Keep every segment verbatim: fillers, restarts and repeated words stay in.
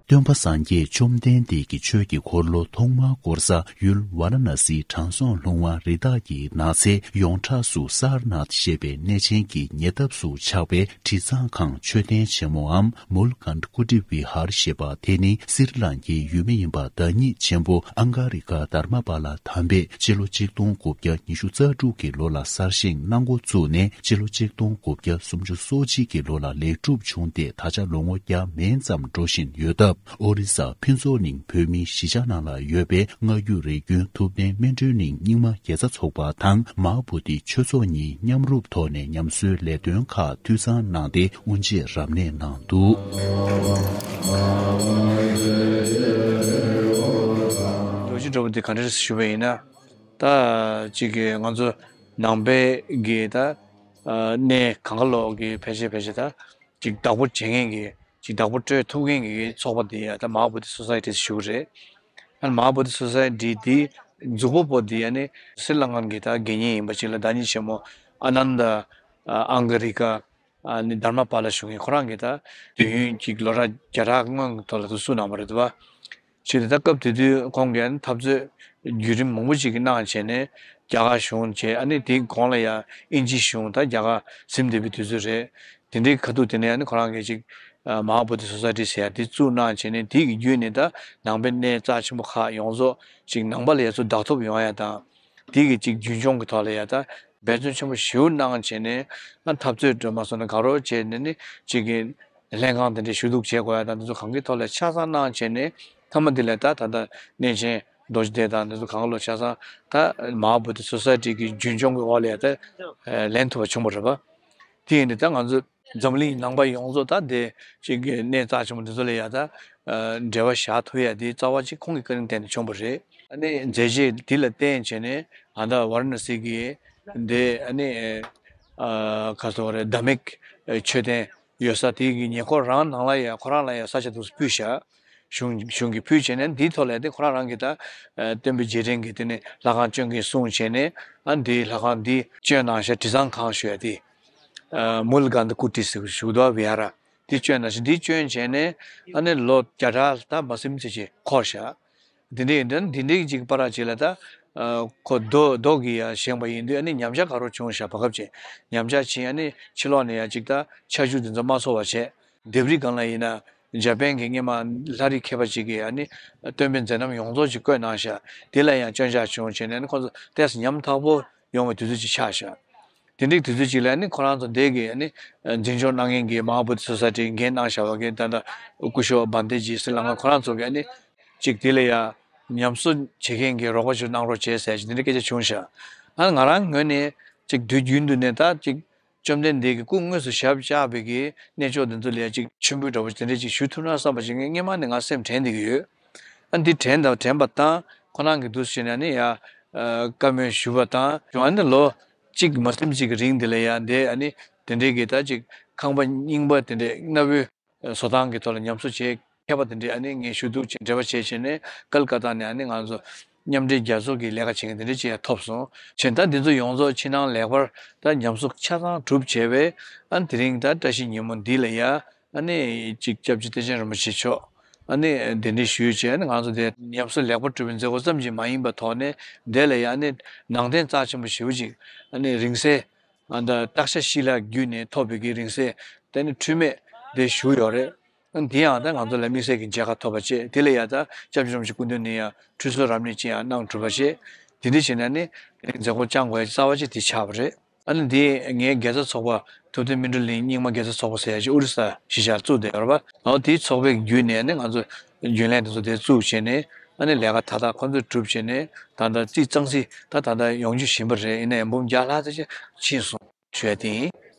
སྟོན་པ་སངས་རྒྱས་བཅོམ་ལྡན་འདས་ཀྱི་ཆོས་ཀྱི་འཁོར་ལོ་ཐོག་མར་བསྐོར་ས་ཡུལ་ཝཱ་ར་ཎ་སིའི་དྲང་སྲོང་ལྷུང་བ་རི་དྭགས་ཀྱི་ནགས་ཚལ་ཡོངས་གྲགས་སུ་སཱར་ནཱཐ་ཞེས་པའི་གནས་ཆེན་གྱི་ཉེ་འདབས་སུ་ཆགས་པའི་དྲི་གཙང་ཁང་མཆོད་རྟེན་ཆེན་མོའམ་མུལ་གནྡྷ་ཀུ་ཊི་བི་ཧར་ཞེས་པ་དེ་ནི་སི་རི་ལང་ཀའི་ཡུལ་མི་ཡིན་པ་བདག་ཉིད་ཆེན་པོ་ཨང་ག་རི་ཀ་དྷར་མ་པཱ་ལ་དམ་པས་སྤྱི་ལོ་ཆིག་སྟོང་དགུ་བརྒྱ་ཉི་ཤུ་རྩ་དྲུག་གི་ལོ་ལ་གསར་བཞེངས་གནང་འགོ་བཙུགས་ནས་སྤྱི་ལོ་ཆིག་སྟོང་དགུ་བརྒྱ་སུམ་ཅུ་སོ་གཅིག་གི་ལོ་ལ་ལེགས་གྲུབ་བྱུང་སྟེ་ད་ཆ་ལོ་ངོ་བརྒྱ་མན་ཙམ་འགྲོ་བཞིན་ཡོད་སྟབས། ཨོ་རི་ས་ཕུན་ཚོགས་གླིང་བོད་མིའི་གཞིས་ཆགས་ནང་ལ་ཡོད་པའི་སྔ་འགྱུར་རིགས་རྒྱུན་ཐུབ་བསྟན་སྨིན་གྲོལ་གླིང་རྙིང་མ་དགེ་རྩ་ཚོགས་པ་དང་མ་ཧཱ་བོ་དྷི་ཆོས་ཚོགས་གཉིས་མཉམ་རུབ་ཐོག་ནས་ཉམས་གསོའི་ལས་དོན་ཁག་འཐུས་ཚང་གནང་སྟེ་དབུ་འབྱེད་རབ་གནས་གནང་འདུག། རྡོ་རྗེ་གྲོགས་པོ་འདི་ག་འདྲ་ཞུ་བ་ཡིན་ན། ད་ཅིག་གི་ང་ཚོ་ནང་པའི་གི་ད་གནས་གང་ག་ལོག་གི་ཕལ་ཆེར་ཕལ་ཆེར་ད་ཅིག་བདག་པོ་བྱེད་མཁན་གྱི་ཅིག་བདག་པོ་སྤྲོད་ཐུབ་མཁན་གྱི་ཚོགས་པ་དེ་ཡ་ད་མ་ཧཱ་བོ་དྷི་སོ་སའི་ཊི་ཞུ་གི་རེད། ཨ་ནི་མ་ཧཱ་བོ་དྷི་སོ་སའི་ཊི་དེ་མཛུབ་པོ་པོ་དེ་ཡ་ནི་སི་རི་ལང་ཀན་གྱི་ད་དགེ་བསྙེན་ཡིན་པ་ཅིག་ལ་བདག་ཉིད་ཆེན་མོ་ཨ་ནན་ད་ཨང་ག་རི་ཀ་ཨ་ནི་དྷར་མ་པཱ་ལ་ཞུ་མཁན་ཁོ་རང་གིས་ད་དུས་ཡུན་གཅིག་ལོ་རབས་བརྒྱ་ཕྲག་སྔོན་གྱི་ཐོག་ལ་དུ་བསུ་གནང་བ་རེད་འདུག་བ། ཞེས་ད་སྐབས་དེ་དུས་ཁོང་གིས་ཨ་ནི་འཐབ་རྩོད་བརྒྱུད་རིམ་མང་པོ་ཅིག་གི་གནང་བྱས་ནས་རྒྱ་གར་གཞུང་བྱས། ཨ་ནི་དེའི་གོང་ལ་ཡང་དབྱིན་ཇིའི་གཞུང་ད་རྒྱ་གར་ཟིན་བསྡད་པའི་དུས་ཚོད་རེད། དེ་འདྲའི་ཁ་ཐུག་དེ་ནས་ཨ་ནི་ཁོ་རང་གིས་ཅིག་ཨ་མ་ཧཱ་བོ་དྷི་སོ་སའི་ཊི་ཟེར་ཡ་དེ་བཙུགས་གནང་བྱས་ནས་དེ་གི་བརྒྱུད་ནས་ད་ནང་པའི་གནས་རྩ་ཆེན་པོ་ཁག་ཡོངས་རྫོགས་ཅིག་ནང་པ་ལ་ཡ་ཚོ་བདག་ཐོབ་ཡོང་ཡ་དང་། དེ་གི་ཅིག་རྒྱུན་སྐྱོང་གི་ཐོག་ལ་ཡ་ད་འབད་བརྩོན་ཆེན་པོ་ཞེ་པོ་གནང་བྱས་ནས་ཨ་འཐབ་རྩོད་སྒྲོལ་མ་སོགས་ནས་དགའ་རོགས་བྱས་ནས་ནི་ཅིག་གི་ལྷན་ཁང་དེ་འདྲའི་ཞུ་གཏུག་བྱེད་དགོས་ཡ་དང་དེ་ཚོ་གང་གི་ཐོག་ལ་ཆ་ཚང་གནང་བྱས་ནས་མཐའ་མ་དེ་ལ་ད་ད་ལྟ་གནས་ཆེན་རྡོ་རྗེ་གདན་དང་དེ་ཚོ་གང་ག་ལོ་ཆ་ཚང་ད་མ་ཧཱ་བོ་དྷི་སོ་སའི་ཊི་གི་རྒྱུན་སྐྱོང་གི་འོག་ལ་ཡ་ད་ལེན་ཐུབ་པ་བྱུང་བ་རེད་པ། དེ་ཡིན་དུས་ད་ང་ཚོ་འཛམ་གླིང་ནང་པ་ཡོངས་རྫོགས་ད་དེ་ཅིག་གི་གནས་རྩ་ཆེན་པོ་འདི་ཚོ་ལ་ཡ་ད་འབྲེལ་བ་བཞག་ཐུབ་ཡ་དེ་རྩ་བ་ཅིག་ཁོང་གི་བཀའ་དྲིན་བརྟེན་ནས་བྱུང་བ་རེད། ཨ་ནི་མཛད་རྗེས་འདི་ལ་བརྟེན་བྱས་ནས་ད་ལྟ་ཝཱ་ར་ཎ་སི་གི་འདི་ཨ་ནི་ཨ་ག་ཟེར་བ་རེད། ཟླ་མེད་མཆོད་རྟེན་ཡོད་ས་དེ་གི་ཉེ་འཁོར་རང་ནང་ལ་ཡ་ཁོ་རང་ལ་ཡ་ས་ཆ་དེ་ཚོ་ཕུལ་བཞག་གཞུང་གཞུང་གིས་ཕུལ་བྱས་ནས་འདིའི་ཐོག་ལ་དེ་ཁོ་རང་རང་གིས་ད་ཨ་སྟོན་པའི་རྗེས་དྲན་གྱི་དེ་ནི་ལྷ་ཁང་སྐྱོན་གྱི་གསུང་བྱས་ནས་ཨ་འདི་ལྷ་ཁང་འདི་སྐྱོན་གནང་བཞག་དྲི་གཙང་ཁང་ཞུ་ཡ་དེ། ཨ་མུལ་གནྡྷ་ཀུ་ཊི་ཟེར་བཞུགས་སྡོད་བི་ཧ་ར་འདི་བསྐྱོན་གནང་བཞག་འདི་བསྐྱོན་བྱས་ནས་ཨ་ནི་ལོ་བརྒྱ་ཕྲག་ད་མ་ཟིན་ཙམ་ཅིག་འཁོར་བཞག་འདི་འདྲའི་འདི་འདི་འདྲའི་ཅིག་བར་ཅིག་ལ་ད་ཨ་ཁོ་རྡོ་རྡོ་གི་ཡ་བཞེངས་པ་ཡིན་དུས་ཨ་ནི་ཉམས་ཆག་ག་རོ་བྱུང་བཞག་བར་སྐབས་ཅིག་ཉམས་ཆག་ཕྱིན། ཨ་ནི་ཕྱི་ལོགས་ནས་ཡ་ཅིག་ད་ཆར་ཆུ་འདི་ཚོ་མ་ཚོར་བ་བྱས། ལྡེབས་རིས་སྒང་ལ་ཡིན་ན་འཇར་པན་གྱི་སྔོན་མ་ལྷ་རིས་མཁས་པ་ཅིག་གིས་ཨ་ནི་སྟོན་པའི་མཛད་རྣམ་ཡོངས་རྫོགས་ཅིག་བཀོད་གནང་བཞག་དེ་ལ་ཡང་སྐྱོན་ཆག་བྱུང་བྱས་ནས་ཨ་ནི་ཁོ་ཚོ་ཏོག་ཙམ་ཉམ་ཐག་པོ་ཡོང་བའི་དུས་ཚོད་ཅིག་ཆགས་བཞག་དེ་འདྲའི་དུས་ཚོད་ཅིག་ལ་ནི་ཁོ་རང་ཚོ་འདས་ཀྱི་ནི་འཛིན་སྐྱོང་གནང་མཁན་གྱི་མ་ཧཱ་བོ་དྷི་སོ་སའི་ཊི་འགན་གནང་བཞག་པ་གི་ད་ལྟ་སྐུ་ཞབས་བན་དེ་ཇི་སི་ལང་ཀ་ཁོ་རང་ཚོ་གི་ནི་ཅིག་དེ་ལ་ཡ་ཉམས་གསོ་བྱེད་མཁན་གྱི་རོགས་པ་ཅིག་གནང་རོགས་བྱས་ཟེར་ཅིག་དེ་འདྲའི་སྐད་ཆ་བྱུང་བཞག་ཨ་ང་རང་ངོས་ནས་ཅིག་དུས་རྒྱུན་དུ་ནས་ད་ཅིག་བཅོམ་ལྡན་འདས་ཀྱི་སྐུ་དངོས་སུ་ཞབས་བཅགས་པའི་གི་གནས་མཆོག་འདི་ཚོ་ལ་ཡ་ཅིག་མཆོད་འབུལ་འདྲ་པོ་དེ་འདྲ་ཅིག་ཞུ་ཐུབ་ན་བསམ་པ་ཅིག་ངས་སྔོན་མ་ནས་ང་སེམས་དྲན་བསྡད་ཀྱི་ཡོད། ཨ་འདི་དྲན་དང་དྲན་པ་དང་ཁོ་རང་གི་འདུག་ཟེར་ནས་ནི་ཡ་བཀའ་མོལ་ཞུ་བ་དང་ཡང་ཨ་ནི་ལོ་གཅིག་མ་ཟིན་གཅིག་གི་རིང་འདི་ལ་ཡ་འདི་ཨ་ནི་དེ་འདྲའི་གི་ད་ཅིག་ཁང་པ་རྙིང་པ་དེ་འདྲའི་གནའ་བོའི་བཟོ་སྟངས་ཀྱི་ཐོག་ལ་ཉམས་གསོ་བྱེད་མཁས་པ་དེ་འདྲའི་ཨ་ནི་ངས་ཞུ་གཏུག་བྱས་འབྲེལ་བ་བྱས་བྱས་ནས་ཀལ་ཀ་ཏ་ནས་ཨ་ནི་ང་ཚོ་མཉམ་འབྲེལ་རྒྱལ་ཚོགས་ཀྱི་ལས་ཀ་བྱེད་མཁན་དེ་འདྲ་ཅིག་ཡང་ཐོབ་སོང་བྱས། ད་འདི་ཚོ་ཡོངས་རྫོགས་ཕྱི་ནང་ལེགས་པར་ད་ཉམས་གསོ་ཆ་ཚང་གྲུབ་བྱས་པས་ཨ་ནི་དེ་རིང་ད་བཀྲ་ཤིས་ཉིན་མོ་འདི་ལ་ཡ་ཨ་ནི་ཅིག་སྐྱབས་རྗེ་བསྟན་ཆེན་རིན་པོ་ཆེ་མཆོག་ཨ་ནི་གདན་འདྲེན་ཞུས་བྱས་ཨ་ནི་ང་ཚོ་དེ་ཉམས་གསོ་ལེགས་པར་གྲུབ་པའི་མཛད་སྒོ་ཙམ་གྱིས་མ་ཡིན་པ་ཐོག་ནས་དེ་ལ་ཡ་ཨ་ནི་ནང་རྟེན་རྩ་ཆེན་པོ་ཞེ་པོ་ཅིག་ཨ་ནི་རིང་བསྲེལ། ཨ་ད་སྟག་ཤ་ཤི་ལ་བརྒྱུད་ནས་ཐོབ་པའི་གི་རིང་བསྲེལ་དེ་ནི་འཁྲུལ་མེད་དེ་བཞུགས་ཡོད་རེད། ཨ་འདི་ཡང་ད་ང་ཚོ་ལ་དམིགས་བསལ་གྱི་མཇལ་ཁ་ཐོབ་པ་བྱས། དེ་ལ་ཡ་ད་སྐྱབས་རྗེ་རིན་པོ་ཆེ་སྐུ་མདུན་ནས་ཡང་ཁྲུས་གསོལ་རབ་གནས་ཅིག་ཡང་གནང་གྲུབ་པ་བྱས། དེ་འདྲ་བྱས་ན་ནི་དེ་རིང་མཛད་སྒོ་བསྐྱང་དགོས་ཡ་རྩ་བ་ཅིག་དེ་ཆགས་པ་རེད། ཨ་ནི་འདི་ངའི་དགེ་རྩ་ཚོགས་པ་ཐུབ་བསྟན་སྨིན་གྲོལ་གླིང་རྙིང་མ་དགེ་རྩ་ཚོགས་པ་ཟེར་ཡ་ཅིག་ཨོ་རི་ས་གཞིས་ཆགས་བཙུགས་བསྡད་ཡོད་རེད་པ། འོ་དེའི་ཚོགས་པའི་བརྒྱུད་ནས་ནི་ང་ཚོ་རྒྱུན་ལས་དེ་ཚོ་དེ་བཙུགས་བྱས་ནས་ཨ་ནི་ལས་ཀ་མཐའ་དག་ཁོ་ཚོས་གྲུབ་བྱས་ནས་ད་ལྟ་རྩིས་གཙང་སྲིད་ད་ད་ལྟ་ཡོང་རྒྱུ་བཞིན་པ་རེད། ཡིན་ནའི་འབུམ་བརྒྱ་ལྷག་ཙམ་ཅིག་ཕྱིན་སོང་ཞུ་ཡ་དེ་ཡིན།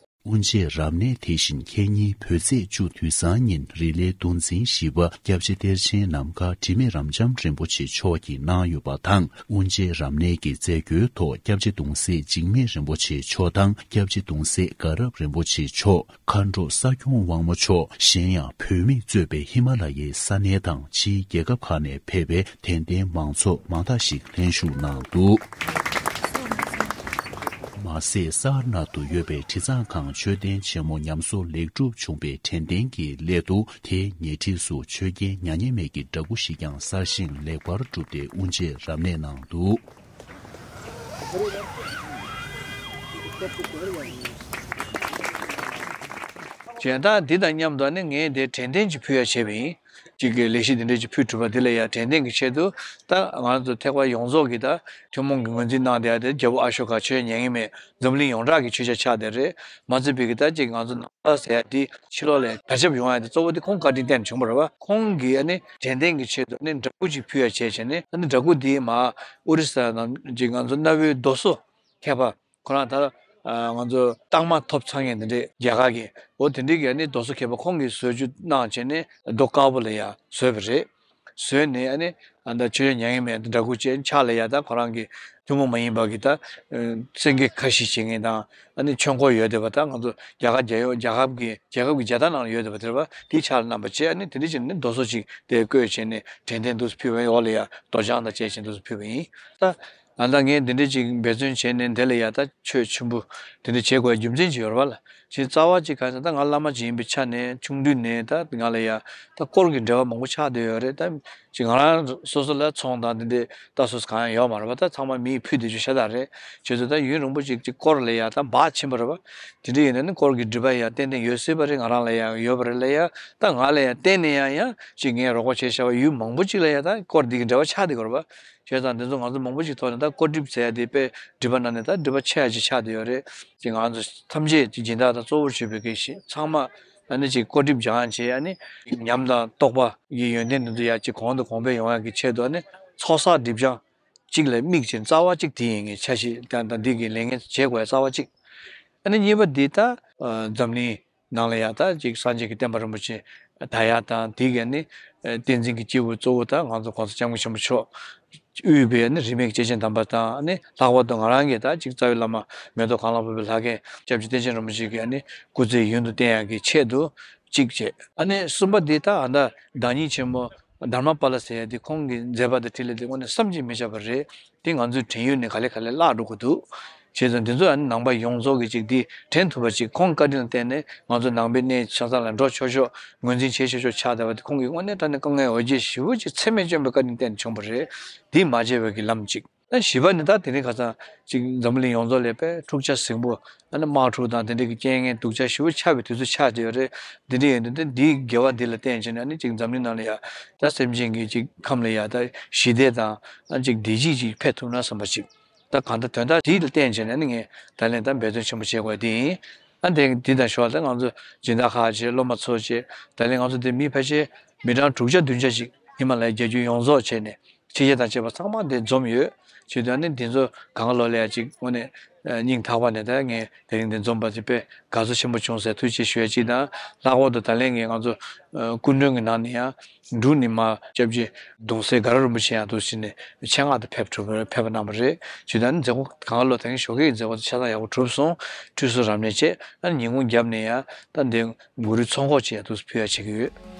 དབུ་འབྱེད་རབ་གནས་དེ་བཞིན་ཁེ་ཉིན་བོད་ཚེས་བཅུ་དུས་བཟང་ཉིན་རི་ལིའི་གདུང་འཛིན་བཞི་པ་སྐྱབས་རྗེ་གཏེར་ཆེན་ནམ་མཁའ་དྲི་མེད་རབ་འབྱམས་རིན་པོ་ཆེ་མཆོག་གིས་གནང་ཡོད་པ་དང་། དབུ་འབྱེད་རབ་གནས་ཀྱི་མཛད་སྒོའི་ཐོག་སྐྱབས་རྗེ་གདུང་སྲས་འཇིགས་མེད་རིན་པོ་ཆེ་མཆོག་དང་སྐྱབས་རྗེ་གདུང་སྲས་དགའ་རབ་རིན་པོ་ཆེ་མཆོག་མཁའ་འགྲོ་ས་སྐྱོང་དབང་མོ་མཆོག་གཞན་ཡང་བོད་མིས་གཙོས་པའི་ཧི་མ་ལ་ཡའི་ས་གནས་དང་ཕྱིའི་རྒྱལ་ཁབ་ཁག་ནས་ཕེབས་པའི་དད་ལྡན་མང་ཚོགས་མང་དག་ཞིག་ལྷན་ཞུགས་གནང་འདུག། མ་ མ་ཟད། ས་ཧ་ནག་ཏུ་ཡོད་པའི་ཁྲི་གཙང་ཁང་མཆོད་རྟེན་ཆེན་མོ་ཉམས་གསོ་ལེགས་གྲུབ་བྱུང་བའི་དྲན་རྟེན་གྱི་སླད་དུ། དེའི་ཉེ་འཁྲིས་སུ་ཆོས་རྒྱལ་མྱ་ངན་མེད་ཀྱི་འདྲ་སྐུ་ཞིག་ཀྱང་གསར་བཞེངས་ལེགས་པར་གྲུབ་སྟེ་དབུ་འབྱེད་རབ་གནས་གནང་འདུག། གཞན་དག་འདི་དང་མཉམ་དུ་ནི་ངས་འདིར་དྲན་རྟེན་ཅིག་ཕུལ་ཡ་བྱས་པ་ཡིན། གཅིག་གི་ལས་གཞི་འདི་འདྲ་ཅིག་ཕུལ་གྲུབ་པ་འདི་ལ་ཡ་དྲན་རྟེན་གྱི་ཆེད་དུ། ད་ང་ཚོ་ཐེག་པ་ཡོངས་རྫོགས་ཀྱི་ད་ཐུན་མོང་གི་ངོས་འཛིན་གནང་བསྡད་ཡ་དེ་རྒྱལ་པོ་ཨ་ཤོ་ཀ་ཆོས་རྒྱལ་མྱ་ངན་མེད་འཛམ་གླིང་ཡོངས་གྲགས་ཀྱི་ཆོས་ཆ་ཆགས་བསྡད་རེད། མ་ཚད་པའི་གི་ད་ཅིག་ང་ཚོ་ནང་པ་ཟེར་ཡ་འདི་ཕྱི་ལོགས་ལ་དར་ཁྱབ་ཡོང་ཡ་དེ་གཙོ་བོ་དེ་ཁོང་བཀའ་དྲིན་བརྟེན་བྱུང་བ་རེད་བ། ཁོང་གིས་ཨ་ནི་དྲན་རྟེན་གྱི་ཆེད་དུ་ཨ་ནི་འདྲ་སྐུ་ཅིག་ཕུལ་ཡ་བྱས་བྱས་ནས། ཨ་ནི་འདྲ་སྐུ་འདི་མར་ཨོ་རི་ས་ནང་ཅིག་ང་ཚོ་གནའ་བོའི་རྡོ་སོལ་མཁས་པ། ཁོ་རང་ད་ང་ཚོ་རྟགས་མ་ཐོབ་ཚར་མཁན་དེ་འདྲས་རྒྱ་གར་གྱི། འོ་དེ་འདྲས་ཀྱི་ཨ་ནི་རྡོ་སོལ་མཁས་པ་ཁོང་གིས་བཟོ་བཅོས་གནང་བྱས་ནས་རྡོ་དཀར་པོ་ལ་ཡ་བཟོས་པ་རེད། བཟོས་ནས་ཨ་ནི་ཨ་ད་ཆོས་རྒྱལ་མྱ་ངན་མེད་འདྲ་སྐུ་ཅན་ཕྱག་ལ་ཡ་ད་ཁོ་རང་གི་ཐུན་མོང་མ་ཡིན་པ་གི་ད་སེང་གེ་ཁ་བཞི་བྱེད་མཁན་དང་། ཨ་ནི་ཆོས་འཁོར་ཡོད་བསྡད་པ་དང་། ང་ཚོ་རྒྱ་གར་རྒྱལ་ཡོངས་རྒྱལ་ཁབ་ཀྱི་རྒྱལ་ཁབ་ཀྱི་མཇལ་དར་ནང་ལ་ཡོད་བསྡད་པ་དེ་རེད་པ། དེའི་ཕྱག་ལ་བསྣམས་པ་བྱས། ཨ་ནི་དེ་འདྲས་བྱས་ནས་རྡོ་སོལ་ཅིག་དེ་བཀོད་བྱས་ནས་དྲན་རྟེན་འདུག་སེ་ཕུལ་བའི་འོག་ལ་ཡ་རྡོ་བཅག་དང་བཅས་བྱས་འདུག་སེ་ཕུལ་བ་ཡིན། ད་ཨ་ད་ངས་འདི་འདྲས་ཅིག་འབད་བརྩོན་བྱས་ནས་འདི་ལ་ཡ་ད་ཆོས་ཆེན་པོ་འདི་འདྲས་བྱེད་དགོས་རྒྱུ་མཚན་ཅིག་ཡོད་རེད་པ་ལ། ཞེས་རྩ་བ་གཅིག་གང་ཟེར་ན། ད་ང་བླ་མ་ཅིག་ཡིན་པའི་ཆ་ནས་ཆུང་དུས་ནས་ད་ང་ལ་ཡ་ད་དཀོར་གྱི་འབྲེལ་བ་མང་པོ་ཆགས་བསྡད་ཡོད་རེད། ད་ཅིག་ང་རང་སོ་སོ་ལ་ཚོང་དང་འདི་འདྲས་ད་སོ་སོ་གང་ཡང་ཡོད་མ་རེད་པ། ད་ཚང་མ་མིས་ཕུལ་བསྡད་རྒྱུ་ཤ་སྟག་རེད། བྱས་ཙང་ད་ཡུན་རིང་པོ་ཅིག་ཅིག་དཀོར་ལ་ཡ་ད་འབག་ཕྱིན་པ་རེད་པ། དེ་འདྲ་ཡིན་ན་ནི་དཀོར་གྱི་སྒྲིབ་པ་ཡ་ཏན་ཏན་ཡོད་སྲིད་པ་རེད། ང་རང་ལ་ཡ་ཡོད་པ་རེད་ལ་ཡ། ད་ང་ལ་ཡ་གཏན་ནས་ཡང་ཡང་ཅིག་ངས་རོགས་པ་བྱས་བཞག་པ་ཡུན་མང་པོ་ཅིག་ལ་ཡ་ད་དཀོར་འདི་གི་འབྲེལ་བ་ཆགས་བསྡད་ཡོད་རེད་པ། བྱས་ཙང་འདི་ཚོ་ང་ཚོ་མང་པོ་ཞིག་ཐོག་ནས་ད་དཀོར་སྒྲིབ་ཟེར་ཡ་དེ་དཔེ་སྒྲིབ་པ་ནང་ནས་ད་སྒྲིབ་པ་ཆེ་ཡ་ཅིག་ཆགས་བསྡད་ཡོད་རེད། ཅིག་ང་ཚོ་ཐམས་ཅད་ཀྱི་སྦྱིན་བདག་དང་གཙོ་བོར་གྱུར་པའི་དགེ་བཤེས་ཚང་མ་ཨ་ནི་ཅིག་དཀོར་སྒྲིབ་སྦྱང་བྱས། ཨ་ནི་ཉམས་དང་རྟོགས་པ་གི་ཡོན་ཏན་འདི་ཚོ་ཡ་ཅིག་གོང་དུ་གོང་འཕེལ་ཡོང་ཡ་གི་ཆེད་དུ། ཨ་ནི་ཚོགས་བསགས་སྒྲིབ་སྦྱང་གཅིག་ལ་དམིགས་ཅིང་། རྩ་བ་གཅིག་དེ་ཡིན་གྱི་འཆར་གཞི་དང་དང་འདི་གི་ལས་འགན་བྱེད་དགོས་ཡ་རྩ་བ་གཅིག། ཨ་ནི་གཉིས་པ་འདི་ད་ཨ་འཛམ་གླིང་ནང་ལ་ཡ་ད་ཅིག་སངས་རྒྱས་ཀྱི་བསྟན་པ་རིན་པོ་ཆེ་དར་ཡ་དང་། དེ་ག་ནི་ཨ་བསྟན་འཛིན་གྱི་སྐྱེས་བུ་གཙོ་བོ་ད་ང་ཚོ་༸གོང་ས་༸སྐྱབས་མགོན་ཆེན་པོ་མཆོག་དབུས་པའི་ཨ་ནི་རིས་མེད་ཀྱི་སྐྱེས་ཆེན་དམ་པ་དང་། ཨ་ནི་ལྷག་པར་དུ་ང་རང་གིས་ད་ཅིག་རྩ་བའི་བླ་མ་མེ་ཏོག་གང་ལ་ཕོག་པའི་ལྷ་རྒན་སྐྱབས་རྗེ་བསྟན་ཆེན་རིན་པོ་ཆེ་གི་ཨ་ནི་སྐུ་ཚེ་ཡུན་དུ་བརྟན་ཡག་གི་ཆེད་དུ་གཅིག་བྱས། ཨ་ནི་གསུམ་པ་འདི་ད་ཨ་ད་བདག་ཉིད་ཆེན་མོ་དྷརྨ་པཱ་ལ་ཟེར་ཡ་དེ་ཁོང་གི་མཛད་པ་དང་འཕྲིན་ལས་དེ་དངོས་གནས་བསམ་གྱིས་མི་ཁྱབ་པ་རེད། དེ་ང་ཚོའི་དྲན་ཡུལ་ནས་ག་ལེ་ག་ལེ་བརླག་འགྲོ་གི་འདུག། བྱས་ཙང་འདི་ཚོ་ཨ་ནི་ནང་པ་ཡོངས་རྫོགས་ཀྱི་ཅིག་འདི་དྲན་ཐུབ་པ་ཅིག་ཁོང་བཀའ་དྲིན་ལ་བརྟེན་ནས་ང་ཚོ་ནང་པའི་གནས་ཆ་ཚང་ལ་འགྲོ་ཆོག་ཆོག་ངོས་འཛིན་བྱེད་ཆོག་ཆོག་ཆགས་བསྡད་པ་དེ་ཁོང་གི་དངོས་གནས་དྲང་གནས་དཀའ་ངལ་འོ་བརྒྱལ་ཞེ་པོ་ཅིག་ཚད་མེད་བཅོམ་པའི་བཀའ་དྲིན་བརྟེན་བྱུང་བ་རེད། འདི་མ་བརྗེད་པའི་གི་ལམ་ཅིག། ཨ་བཞི་པ་ནི་ད་དེ་རིང་ཁ་སང་ཅིག་འཛམ་བུ་གླིང་ཡོངས་རྫོགས་ལ་དཔེ་འཁྲུག་ཆ་ཟིང་པོ། ཨ་ནི་དམག་འཁྲུག་དང་དེ་འདྲ་གི་རྐྱེན་ངན་སྡུག་ཅག་ཞེ་པོ་ཆགས་པའི་དུས་ཚོད་ཆགས་བསྡད་ཡོད་རེད། འདི་འདྲ་ཡིན་དུས་ད་འདིའི་དགེ་བ་འདི་ལ་བརྟེན་བྱས་ནས་ཨ་ནི་ཅིག་འཛམ་གླིང་ནང་ལ་ཡ་ད་སེམས་ཅན་གྱི་ཅིག་ཁམས་ལ་ཡ་ད་ཞི་བདེ་དང་ཨ་ཅིག་བདེ་སྐྱིད་ཅིག་འཕེལ་ཐུབ་ན་བསམ་པ་ཅིག། ད་གང་ལྟར་དོན་དག་འདི་ལ་བརྟེན་བྱས་ནས་ཨ་ནི་ངས་ད་ལན་ད་འབད་བརྩོན་ཆེན་པོ་བྱེད་དགོས་དེ་ཡིན། ཨ་འདི་འདི་དང་ཞོར་ད་ང་ཚོ་སྦྱིན་བདག་ཁག་བྱས། སློབ་མ་ཚོ་བྱས། ད་ལན་ང་ཚོ་འདི་མི་ཕལ་ཆེར་མི་གྲངས་དྲུག་བརྒྱ་བདུན་བརྒྱ་ཅིག་ཧི་མ་ལ་ཡའི་རྒྱལ་རྒྱུད་ཡོངས་རྫོགས་བྱས་ནས། ཕྱི་རྒྱལ་དང་བཅས་པ་ཚང་མ་འདིར་འཛོམས་ཡོད། བྱས་དུས་ཨ་ནི་འདི་ཚོ་གང་ག་ལོ་ལ་ཡ་ཅིག་དངོས་གནས་སྙིང་ཐག་པ་ནས་ད་ངས་དེ་རིང་འདིར་འཛོམས་པ་དེ་དཔེ་དགའ་ཚོར་ཆེན་པོ་བྱུང་ཟེར་ཐུགས་རྗེ་ཆེ་ཞུ་ཡ་གཅིག་དང་། ལྷག་པར་དུ་ད་ལན་ངས་ང་ཚོ་སྐུ་མགྲོན་གྱི་ནང་ནས་ཡང་འབྲུག་ནས་མར་སྐྱབས་རྗེ་གདུང་སྲས་དགའ་རབ་རིན་པོ་ཆེ་ཡང་འདུག་སེ་བྱས་ནས་ཆེད་མངགས་ཏེ་ཕེབས་ཐུབ་ཕེབས་པ་གནང་བ་རེད། བྱས་དུས་ཨ་ནི་མཛད་སྒོ་གང་ག་ལོ་ད་ངས་ཞོགས་ཀས་ཀྱི་མཛད་སྒོ་དེ་ཆ་ཚང་ཡག་པོ་གྲུབ་སོང་། ཁྲུས་གསོལ་རབ་གནས་བྱས། ཨ་ནི་ཉིན་གུང་རྒྱབ་ནས་ཡང་ད་འདི་གུ་རུའི་ཚོགས་འཁོར་ཅིག་ཡང་འདུག་སེ་ཕུལ་ཡ་བྱེད་ཀྱི་ཡོད།